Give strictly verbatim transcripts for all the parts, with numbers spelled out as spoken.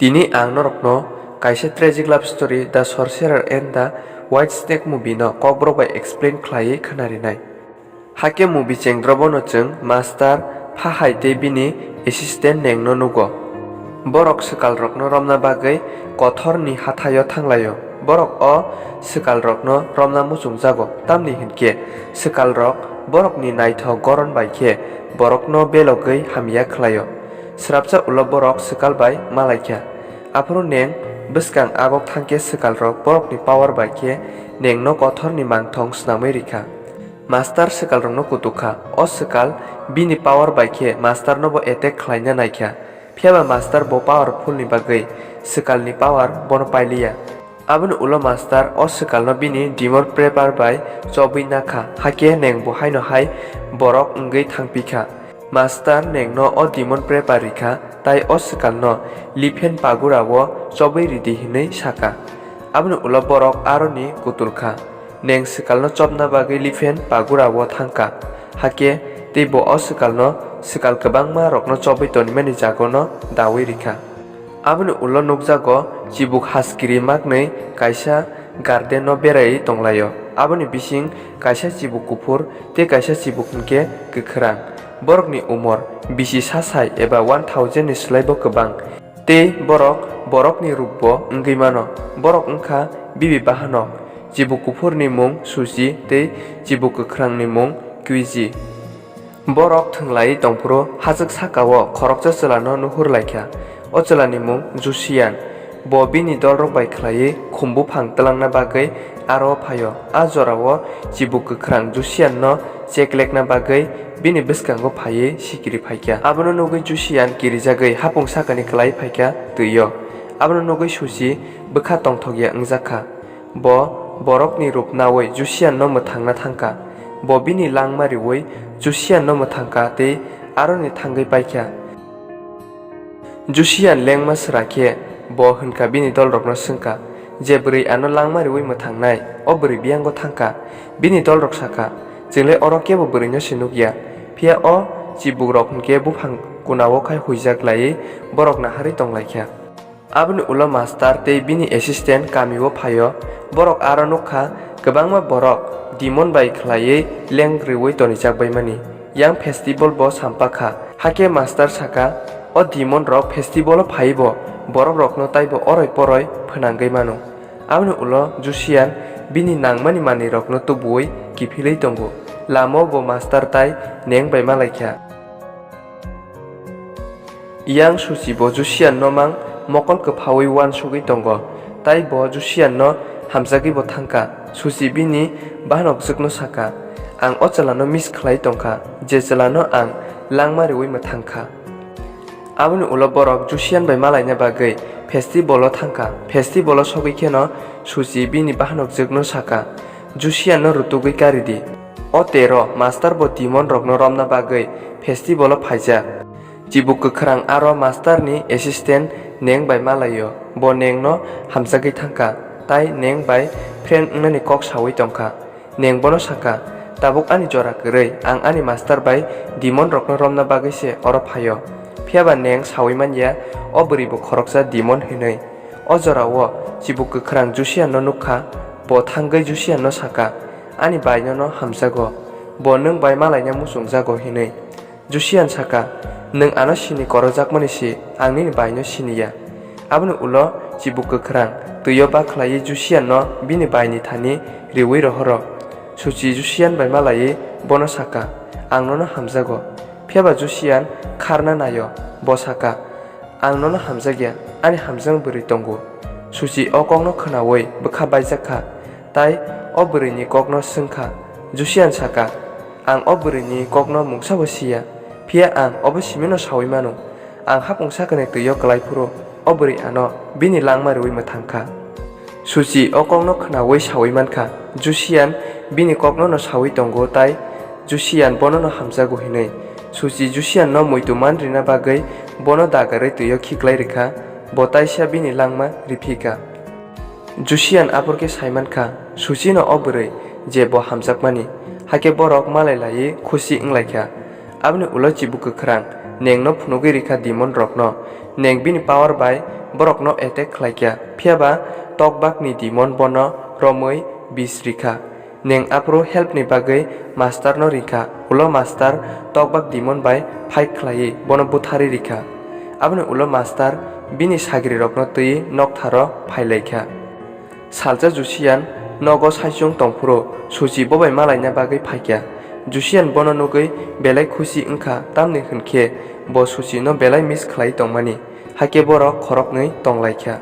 Tini ang norokno kaisa tragic love story The Sorcerer and the White Snake movie no kokborok bai explain khlaiwi khwnarinai. Hakhe movie chengdrobo no chwng master Phahai tei bini assistant Nengno nugo. Borok swkalrokno romna bagwi kothorni hathaio thanglaio. Borok o swkalrokno romna muchungjago, tamni hinkhe swkalrok borokni naithok goron bai khe borokno belogwi hamya khlaio. Srapsa ulo borok swkal bai malaikha. Aphuru Neng bwskang agok thangkhe swkalrok borokni power bai khe Nengno kothorni mangthong snamwi rikha. Master swkalrokno kutukha. O swkal bini power bai khe masternobo attack khlaina naikha. Phiyaba master bo powerfulni bagwi swkalni power bono pailiya. Aboni ulo master o swkalno bini demon prepper bai chobwi nakha, hakhe Neng bo haino hai borok wngwi thangpikha. Master Nengno o demon prepper rikha, tai o swkalno Liphen Pagura-o chobwi ridi hinwi sakha. Aboni ulo borok aroni kutulkha. Neng swkalno chopna bagwi Liphen Pagura-o thangkha, hakhe tei bo o swkalno swkal kwbangma rokno chobwi tonimani jagono dawi rikha. Aboni ulo nukjago chibuk haskiri maknwi kaisa garden-o beraiwi tonglaio. Aboni bising kaisa chibuk kuphur tei kaisa chibuk hinkhe kwkhwrang. Borokni umor bisi sasai eba one thousand ni slaibo kwbang. Tei borok borokni rupbo wngwi mano. Borok wngkha bibi bahanok. Chibuk kuphurni mung Suchi tei chibuk kwkhwrangni mung Kwiji. Borok thwnglaiwi tongphuru hachwk saka-o khoroksa chwlano nuhur laikha. O chwlani mung Jusian. Bo bini dolrok bai khlaiwi khum buphang twlangna bagwi aro phaio. A jorao chibuk kwkhwrang Jusianno cheklekna bagwi bini bwskango phaiwi sikiri phaikha. Abono nugwi Jusian kirijagwi hapung sakani kwlai phaikha twi-o. Abono nugwi Suchi bwkha tongthokya wngjakha. Bo borokni rup naui Jusianno mwthangna thangkha. Bo bini langma riui Jusianno mwthangkha tei aroni thangwi paikha. Jusian lengma swra khe bo hwnkha bini dolrokno swngkha, "Je bwrwi ano langma riui mwthangnai, o bwrwi biyango thangkha." Bini dolrok sakha, "Chwng le oro kebo bwrwino se nukya." Phiya o chibukrok hwnkhe buphang kunao khai huijak laiwi borok naharwi tonglaikha. Aboni ulo master tei bini assistant kamio phaio. Borok aro nukha, kwbangma borok demon bai khlaiwi leng riui tonijak baimani. Yang festival bo sampakha. Hakhe master saka, "O demon rok festival o phaibo, borok rokno taibo oroi poroi phwnangwi mano." Aboni ulo Jusian bini nangmani manwi rokno tubuui kiphilwi tongo. Lamao bo master tai Neng bai malaikha. Yang Suchi bo Jusian no mang mokol kwphaui uansugwi tongo, tai bo Jusian no hamjagwi bo thangkha. Suchi bini bahanok jwkno saka, "Ang o chwla no miss khlai tongkha, je chwla no ang langma riui mwthangkha." Aboni ulo borok Jusian bai malaina bagwi festival o thangkha. Festival o sogwi kheno Suchi bini bahanok jwkno saka, "Jusian no rutugwi kari di." O tero master bo demon rokno romna bagwi festival o phaijak. Chibuk kwkhwrang aro master ni assistant Neng bai malaio. Bo Neng no hamjagwi thangkha, tai Neng bai friend wngnani kok saui tongkha. Neng bono saka, "Tabuk ani jora kwrwi, ang ani master bai demon rokno romna bagwi se oro phaio." Phiyaba Neng saui manya, o bwrwi bo khoroksa demon hinwi. O jorao chibuk kwkhwrang Jusian no nukha, bo thangwi Jusian no saka, "Ani bai nono hamjago, bo nwng bai malaina muchungjago," hinwi. Jusian saka, "Nwng ano sini korojakmani si, ang nini baino siniya." Aboni ulo chibuk kwkhwrang twi-o bakhlaiwi Jusian no bini baini thani riui rohoro. Suchi Jusian bai malaiwi bono saka, "Ang nono hamjago." Phiyaba Jusian kharna naio, bo saka, "Ang nono hamjakya, ani hamjakmani bwrwi tongo." Suchi o kokno khwnaui bwkha baijakha, tai o bwrwini kokno swngkha. Jusian saka, "Ang o bwrwini kokno mungsabo siya, phiya ang obo simino saui mano. Ang hapung sakani twi-o kwlai phuru o bwrwi ano bini langma riui mwthangkha." Suchi o kokno khwnaui saui mankha, Jusian bini kokno no saui tongo, tai Jusian bono no hamjago hinwi. Suchi Jusian no muitu man rina bagwi bono dagarwi twi-o khiklai rikha, bo taisa bini langma riphikha. Jusian aphor khe sai mankha, Suchi no o bwrwi je bo hamjakmani, hakhe borok malai laiwi khusi wnglaikha. Aboni ulo chibuk kwkhwrang Neng no phunugwi rikha demon rokno. Neng bini power bai Borokno attack khlaikha, phiyaba tokbakni demon bono romwi bis rikha. Neng aphuru helpni bagwi masterno ringkha, ulo master tokbak demon bai fight khlaiwi bono butharwi rikha. Aboni ulo master bini sagrirokno twiwi noktharo phailaikha. Salsa Jusian nogo saichung tongphuru Suchi bobai malaina bagwi phaikha. Jusian bono nugwi belai khusi wngkha, tamni hwnkhe bo Suchino belai miss khlai tongmani, hakhe borok khoroknwi tonglaikha.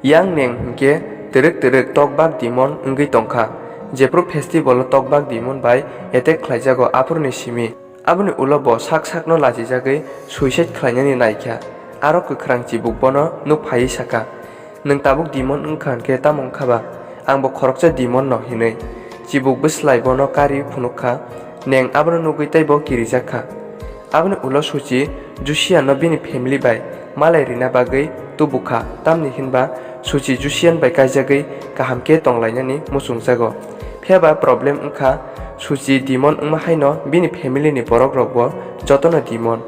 Yang Neng hwnkhe twrwk twrwk tokbak demon wngwi tongkha, jephru festival-o tokbak demon bai attack khlaijago aphuruni simi. Aboni ulo bo sak sakno lachijagwi suicide khlainani naikha. Aro kwkhrang chibuk bono nuk phaiwi sakha, "Nwng tabuk demon wngkha hwnkhe tamo wngkha ba? Angbo khoroksa demon no," hinwi. Chibuk bwslai bono kari phunuk kha, Neng abono nugwi teibo kirijak kha. Aboni ulo Suchi Jusianno bini family bai malai rina bagwi tubu kha, tamni hinba Suchi Jusian bai kaijagwi kaham khe tonglainani muchungjago. Phiyaba problem wngkha, Suchi demon wngma haino bini family ni borok rokbo jotono demon.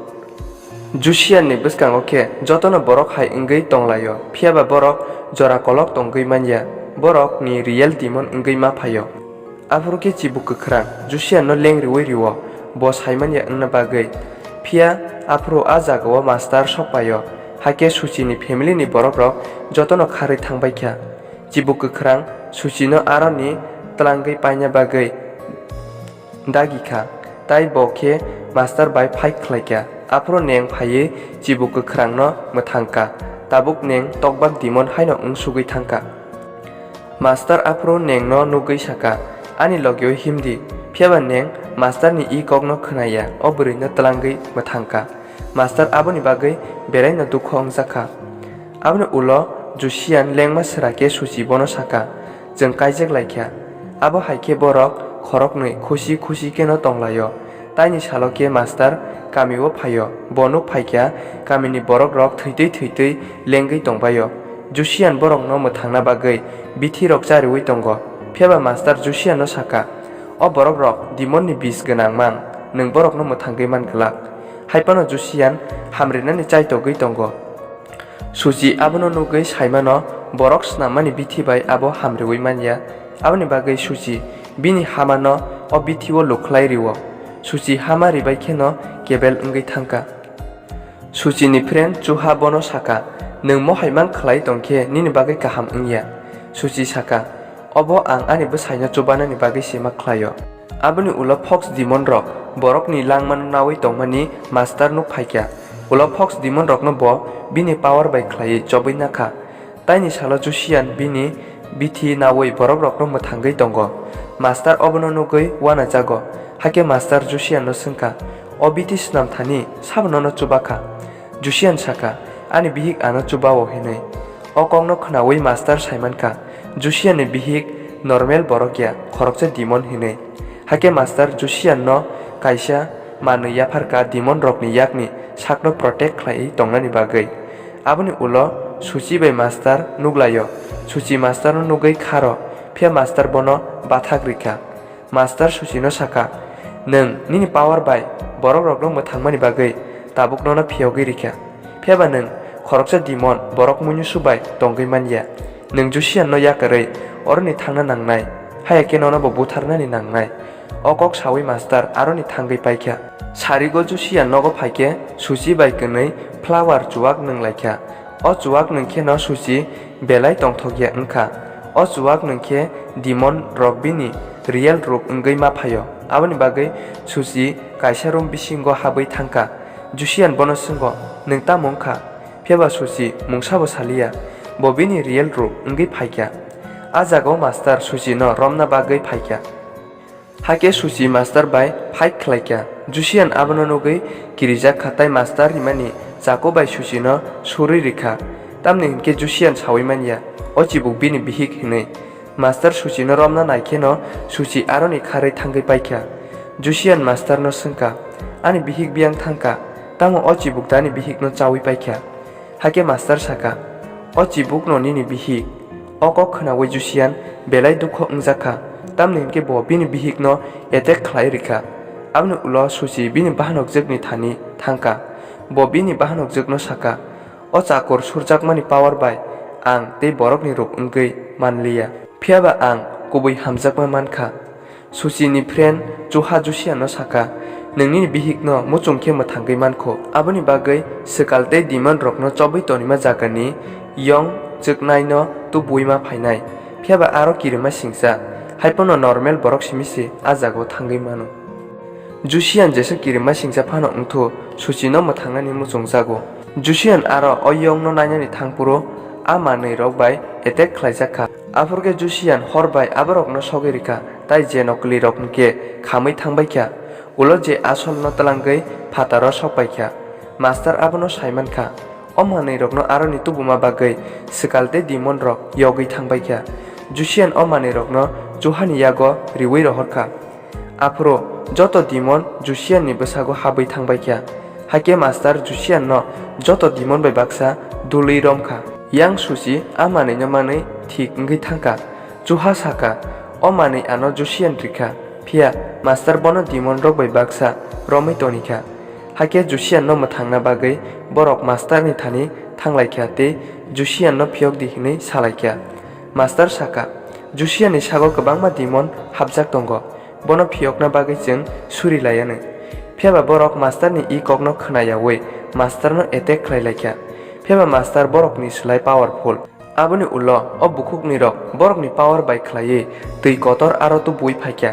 Jusian ni bwskango khe jotono borok hai wngwi tonglaio, phiyaba borok jora kolok tongwi manya, borok ni real demon wngwi ma phaio. Aphuru khe chibuk kwkhrang Jusian no leng riwi rio, bo saimanya wngna bagwi. Phiya aphuru a jagao master sok paio, hakhe Suchi ni family ni borok rok jotono kharwi thangbai kha. Chibuk kwkhrang Suchi no aroni twlangwi paina bagwi dagi kha, tai bo khe master bai fight khlai kha. Aphuru Neng phaiwi chibuk kwkhrang no mwthang kha, tabuk Neng tokbak demon haino wngsugwi thang kha. Master aphuru Neng no nugwi sakha, "Ani logio himdi." Phiyaba Neng master ni i kok no khwnaya, o bwrwi no twlangwi mwthang kha. Master aboni bagwi belai no dukho wngjak kha. Aboni ulo Jusian lengma swra khe Suchi bono sakha, "Chwng kaijak lai kha." Abo hai khe borok khoroknwi khusi khusi khe no tonglaio. Taini salo khe master kamio phaio. Bo nuk phaikha kamini borok rok thwitwi thwitwi lengwi tongbaio. Jusian borokno mwthangna bagwi bithi rok chariwi tongo. Phiyaba master Jusianno sakha, "O borok rok demon ni bis gwnang mang, nwng borokno mwthangwi man glak." Haiphano Jusian hamrinani chaitogwi tongo. Suchi abono nugwi saimano borok snammani bithi bai abo hamriwi manya. Aboni bagwi Suchi bini hamano o bithi o lukhlai rio. Suchi hama ribai kheno kebel wngwi thangkha. Suchi ni friend Chuha bono sakha, "Nwng mohai mang khlai tongkhe nini bagwi kaham wngya." Suchi sakha, "Obo ang ani bwsaino chubanani bagwi se ma khlaio." Aboni ulo fox demon rok borokni langmano nawi tongmani master nuk phaikha. Ulo fox demon rokno bo bini power bai khlaiwi chobwi nakha. Taini salo Jusian bini bithi nawi borok rokno mwthangwi tongo. Master obono nugwi uanajago, hakhe master Jusianno swngkha, "O bithi swnam thani sabo nono chubakha?" Jusian sakha, "Ani bihik ano chubao," hinwi. O kokno khwnawi master saimankha, Jusianni bihik normal borok ya, khoroksa demon hinwi. Hakhe master Jusianno kaisa manwi yapharkha demon rokni yakni sakno protect khlaiwi tongnani bagwi. Aboni ulo Suchi bai master nuglaio. Suchi masterno nugwi kharo, phiya master bono bathak rikha. Master Suchino sakha, "Nwng nini power bai borok rokno mwthangmani bagwi tabuk nono phiyogwi rikha. Phiyaba nwng khoroksa demon borok muinusu bai tongwi manya. Nwng Jusianno yakarwi oroni thangna nangnai, haya khe nono bo butharnani nangnai." O kok sawi master aroni thangwi paikha. Sarigo Jusian nogo phaikhe Suchi bai kwnwi flower chuwak nwnglaikha. O chuwak nwng kheno Suchi belai tongthokya wngkha. O chuwak nwng khe demon rok bini real rup wngwi ma phaio. Aboni bagwi Suchi kaisa room bisingo habwi thangkha. Jusian bono swngo, "Nwng tamo wngkha?" Phiyaba Suchi mungsabo saliya, bo bini real rup wngwi phaikha. A jagao master Suchino romna bagwi phaikha. Hakhe Suchi master bai fight khlaikha. Jusian abono nugwi kirijak kha, tai master rimani chakuk bai Suchino surwi rikha. Tamni hinkhe Jusian sawi manya, o chibuk bini bihik hinwi. Master Suchino romna naikheno Suchi aroni kharwi thangwi paikha. Jusian masterno swngkha, "Ani bihik biyang thangkha, tamo o chibuk dani bihikno chawi paikha?" Hakhe master sakha, "O chibukno nini bihik." O kok khwnawi Jusian belai dukho wngjakha, tamni hinkhe bo bini bihikno attack khlai rikha. Aboni ulo Suchi bini bahanokjwkni thani thangkha. Bo bini bahanokjwkno sakha, O chakur surjakmani power bai ang tei borokni ruk wngwi manliya. Phiyaba ang kubui hamjakma mankha. Suchini friend Chuha Jusianno sakha, "Nwngnini bihikno muchung khe mwthangwi mankho. Aboni bagwi swkal tei demon rokno chobwi tonima jagani yong chwknaino tubuima phainai. Phiyaba aro kirima singcha, haiphano normal borok simi se a jagao thangwi mano." Jusian jesa kirima singcha phano wngthu Suchino mwthangnani muchungjago. Jusian aro o yongno nainani thangphuru a manwi rok bai attack khlaijak kha. Aphuru khe Jusian hor bai aborokno sogwi rikha, tai je nokli rok hwnkhe khamwi thangbai kha. Ulo je asolno twlangwi phataro sokpai kha. Master abono saiman kha. O manwi rokno aroni tubuma bagwi swkal tei demon rok yogwi thangbai kha. Jusian o manwi rokno Chuhani yago riwi rohor kha. Aphuru joto demon Jusianni bwsago habwi thangbai kha. Hakhe master Jusianno joto demon bai baksa dulwi rom kha. Yang Suchi a manwino manwi thik wngwi thang kha. Chuha sakha, "O manwi ano Jusian rikha, phiya master bono demon rok bai baksa romwi toni kha." Hakhe Jusianno mwthangna bagwi borok masterni thani thanglai kha tei Jusianno phiyok di hwnwi salai kha. Master sakha, "Jusianni sago kwbangma demon habjak tongo. Bono phiyokna bagwi chwng suri laianw." Phiyaba borok masterni i kokno khna yaui masterno attack khlai lai kha. Phiyaba master borokni slai powerful. Aboni ulo o bukhukni rok borokni power bai khlaiwi twi kotor aro tubui phai kha.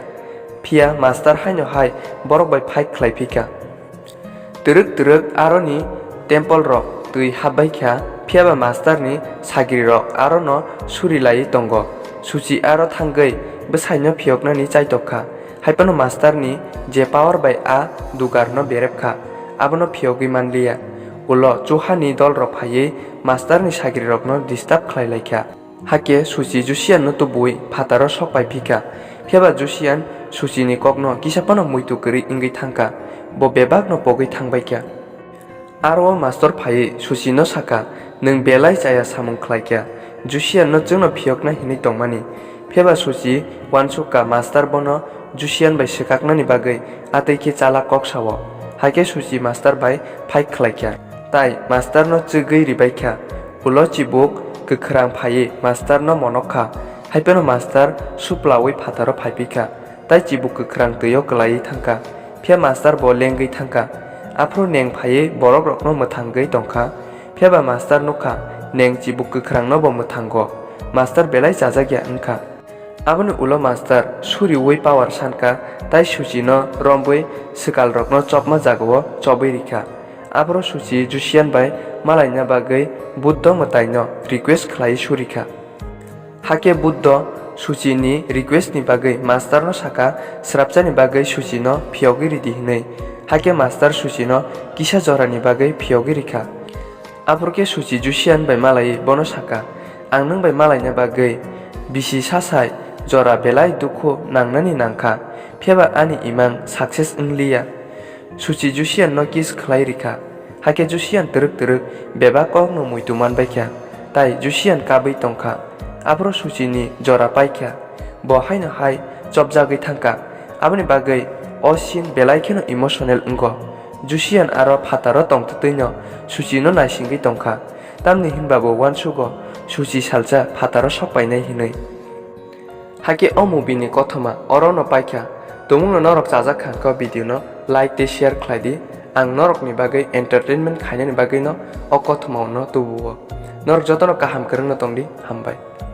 Phiya master haino hai borok bai fight khlai phi kha. Twrwk twrwk aroni temple rok twi habbai kha, phiyaba masterni sagri rok arono suri laiwi tongo. Suchi aro thangwi bwsaino phiyoknani chaitok kha. Haiphano masterni je power bai a dugarno berep kha, abono phiyogwi manliya. Ulo Chuhani dol rok phaiwi masterni sagri rokno disturb khlai lai kha. Hakhe Suchi Jusianno tubui phataro sok pai phi kha. Phiyaba Jusian Suchini kokno kisa phano muitu kwrwi wngwi thang kha, bo bebakno pogwi thang bai kha. Aro o master phaiwi Suchino sakha, "Nwng belai chaya samung khlai kha, Jusianno chwngno phiyokna hinwi tongmani." Phiyaba Suchi uansuk kha master bono Jusian bai swkaknani bagwi atwi khe chala kok sao. Hakhe Suchi master bai fight khlai kha, tai masterno chwgwi ribai kha. Ulo chibuk kwkhrang phaiwi masterno monok kha, haiphano master suplaui phataro phai phi kha, tai chibuk kwkhrang twio kwlaiwi thang kha. Phiya master bo lengwi thang kha. Aphuru neng phaiwi borok rokno mwthangwi tong kha. Phiyaba master nuk kha, neng chibuk kwkhrangno bo mwthango. Master belai chajak ya wng kha. Aboni ulo master suriui power san kha, tai Suchino romwi swkal rokno chopma jagao chobwi ri kha. Aphuru Suchi Jusian bai malaina bagwi Buddho mwtaino request khlai suri kha. Hakhe Buddho Suchini request ni bagwi masterno sakha, srapchani bagwi Suchino phiyogwi ridi hinwi. Hakhe master Suchino kisa jorani bagwi phiyogwi rikha. Aphuru khe Suchi Jusian bai malaiwi bono sakha, "Ang nwng bai malaina bagwi bisi sasai jora belai dukhu nangnani nangkha, phiyaba ani imang success wngliya." Suchi Jusianno kiss khlai rikha. Hakhe Jusian twrwk twrwk bebak kokno muitu manbai kha, tai Jusian kabwi tongkha. Aphuru Suchini jora paikha. Bo haino hai chopjagwi thangkha. Aboni bagwi o scene belai kheno emotional wngo. Jusian aro phataro tongtwtwino Suchino naisingwi tongkha. Tamni hinba bo uansugo Suchi salsa phataro sokpainai hinwi. Hakhe o movie ni kothoma orono paikha. Tumungno norok chajak kha hwnkhe o video no like tei share khlai di. Ang norokni bagwi entertainment khainani bagwino o kothoma no tubuo. Norok jotono kaham kwrwngno tongdi, hambai.